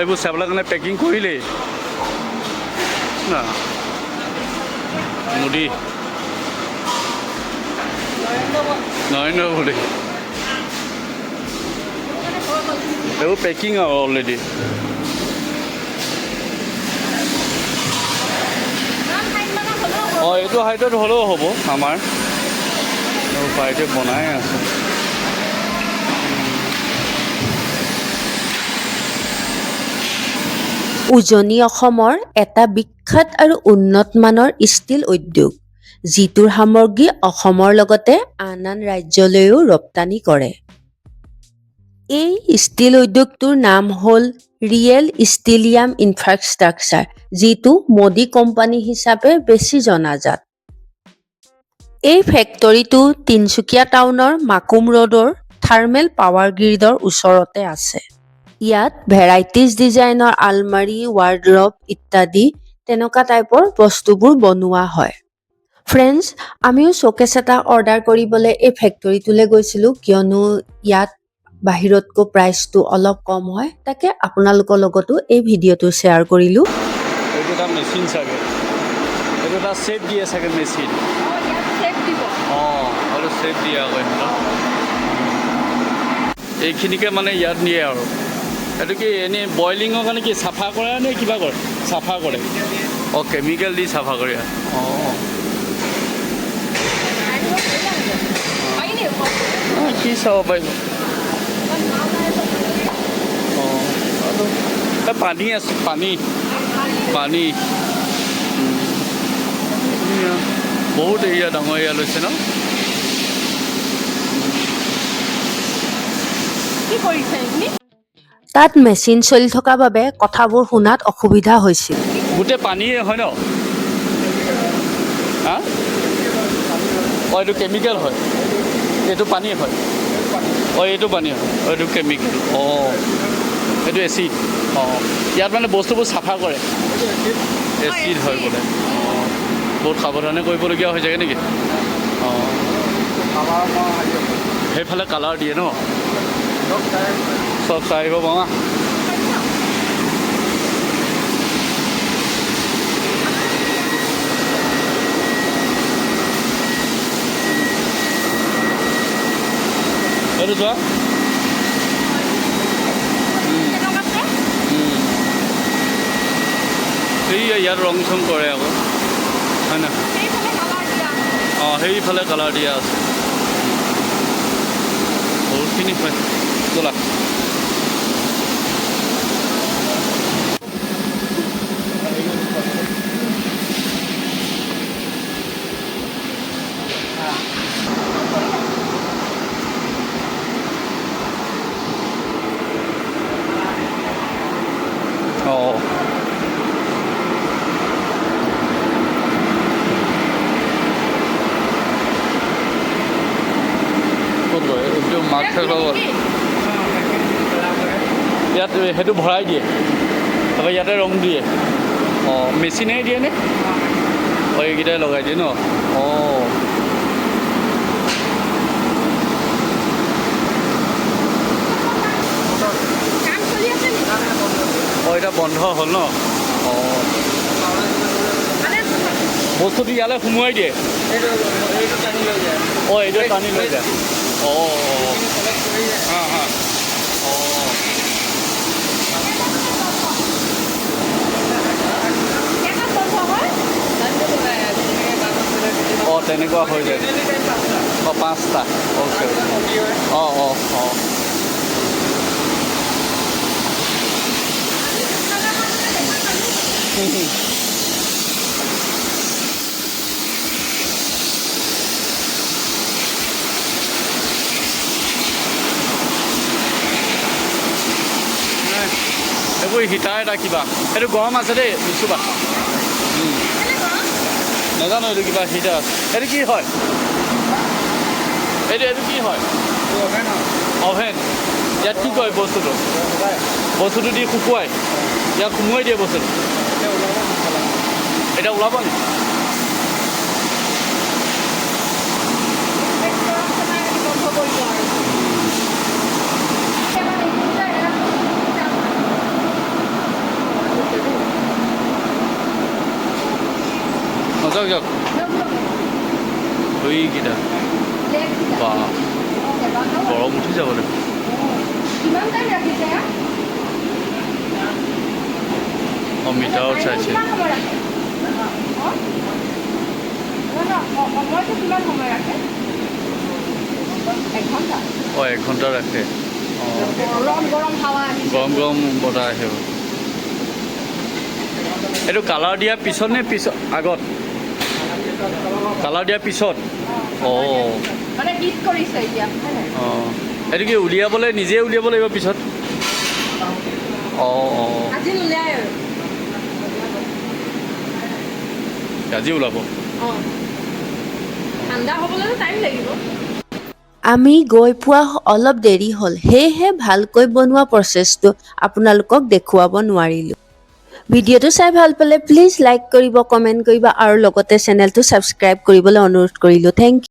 এইবোৰ চাবলৈ কাৰণে পেকিং কৰিলেই না। মোদী, নৰেন্দ্ৰ মোদী। এইবোৰ পেকিং আৰু অলৰেডি। অঁ, এইটো হাইটত হ'লেও হ'ব আমাৰ। বাৰীতে বনাই আছে। উজনি অসমৰ এটা বিখ্যাত আৰু উন্নত মানৰ ষ্টীল উদ্যোগ, যিটোৰ সামগ্ৰী অসমৰ লগতে আন আন ৰাজ্যলৈও ৰপ্তানি কৰে। এই ষ্টীল উদ্যোগটোৰ নাম হ'ল ৰিয়েল ষ্টিলিয়াম ইনফ্ৰাষ্ট্ৰাকচাৰ, যিটো মোদী কোম্পানী হিচাপে বেছি জনাজাত। এই ফেক্টৰীটো তিনিচুকীয়া টাউনৰ মাকুম ৰোডৰ থাৰ্মেল পাৱাৰ গ্ৰীডৰ ওচৰতে আছে। ইয়াত ভেৰাইটিজ ডিজাইনৰ আলমাৰি, ৱাৰ্ডৰব ইত্যাদি তেনেকুৱা টাইপৰ বস্তুবোৰ বনোৱা হয়। ফ্ৰেণ্ডছ, আমিও শ্ব'কেছ এটা অৰ্ডাৰ কৰিবলৈ এই ফেক্টৰীটোলৈ গৈছিলোঁ, কিয়নো ইয়াত বাহিৰতকৈ প্ৰাইচটো অলপ কম হয়। তাকে আপোনালোকৰ লগতো এই ভিডিঅ'টো শ্বেয়াৰ কৰিলোঁ। এইটো এটা মেচিন চাগে, এইটো এটা শ্বেপ দিয়ে চাগে মেচিন। অঁ, আৰু শ্বেপ দিয়ে আকৌ ইহঁতক। এইখিনিকে মানে ইয়াত নিয়ে। আৰু এইটো কি এনেই বইলিঙৰ কাৰণে কি চাফা কৰে নে কিবা কৰে? চাফা কৰে। অঁ, কেমিকেল দি চাফা কৰে। অঁ, কি চাব পাৰিব? অঁ, আৰু এই পানী আছে, পানী পানী। ধুনীয়া। বহুত এৰিয়া, ডাঙৰ এৰিয়া লৈছে ন? কি কৰিছে এইখিনি? তাত মেচিন চলি থকা বাবে কথাবোৰ শুনাত অসুবিধা হৈছিল। গোটেই পানীয়ে হয় ন? হা, অঁ, এইটো কেমিকেল হয়, এইটো পানী হয়। অঁ, এইটো পানী হয়। অঁ, এইটো কেমিকেল। অঁ, এইটো এচিড। অঁ, ইয়াত মানে বস্তুবোৰ চাফা কৰে, এচিড হয় বোলে। অঁ, বহুত সাৱধানে কৰিবলগীয়া হৈ যায়গৈ নেকি? অঁ, সেইফালে কালাৰ দিয়ে ন? চব চাই আহিব পাৰোঁ। এইটো চোৱা। কেনেকুৱা আছে? এই ইয়াত ৰং চং কৰে আকৌ, হয় নাই? সেইফালে কালাৰ দিয়া। অঁ, সেইফালে কালাৰ দিয়া আছে। বহুতখিনি হয়। ব'লা। অঁ, ক'ত গ'ল এইটো? মাস্ক লগত ইয়াত সেইটো ভৰাই দিয়ে, তাৰপৰা ইয়াতে ৰং দিয়ে। অঁ, মেচিনে দিয়ে নে? অঁ, এইকেইটাই লগাই দিয়ে ন? অঁ। কাম চলি আছে নেকি? অঁ, এতিয়া বন্ধ হ'ল ন? অঁ। মানে বস্তুটো ইয়ালৈ সোমোৱাই দিয়ে। অঁ, এইটো টানি লৈ যায়। অঁ অঁ হা হা, অঁ। কেইটাত বন্ধ হয়? অঁ, তেনেকুৱা হৈ যায়। অঁ, 5টা। অ'কে। অঁ অঁ অঁ নাই, এইবোৰ হিটাৰ এটা কিবা, এইটো গৰম আছে দেই, নুচুবা। নাজানো, এইটো কিবা হিটাৰ। এইটো কি হয়? এইটো কি হয়? অভেন। ইয়াত কি কয়? বস্তুটো দি শুকুৱাই, ইয়াত সোমোৱাই দিয়ে বস্তুটো। এতিয়া ওলাব নেকি? বন্ধ কৰিব আৰু। যাওক যাওক। এইকেইটা বা, গৰম উঠি যাব দেখোন। কিমান টাইম ৰাখিছে হা? অঁ, মিটাৰত চাইছে। কিমান সময় ৰাখে? অঁ? নহয়, নহয়, সময়টো কিমান সময় ৰাখে? এঘণ্টা। অঁ, এঘণ্টা ৰাখে, অঁ। গৰম গৰম হাৱা আহিছে। গৰম গৰম বতাহ আহিব। এইটো কালাৰ দিয়াৰ পিছত নে পিছত আগত? কালাৰ দিয়াৰ পিছত, অঁ। মানে হিট কৰিছে এতিয়া, হয় নাই? অঁ, এইটো কি উলিয়াবলৈ নিজে উলিয়াব লাগিব পিছত? অঁ। আজি নোলিয়াই আৰু। আজি ওলাব? অঁ, ঠাণ্ডা হ'বলৈতো টাইম লাগিব। আমি গৈ পোৱা অলপ দেৰি হ'ল, সেয়েহে ভালকৈ বনোৱা প্ৰচেছটো আপোনালোকক দেখুৱাব নোৱাৰিলোঁ। ভিডিঅ'টো চাই ভাল পালে প্লিজ লাইক কৰিব, কমেণ্ট কৰিব আৰু লগতে চেনেলটো ছাবস্ক্ৰাইব কৰিবলৈ অনুৰোধ কৰিলোঁ। Thank.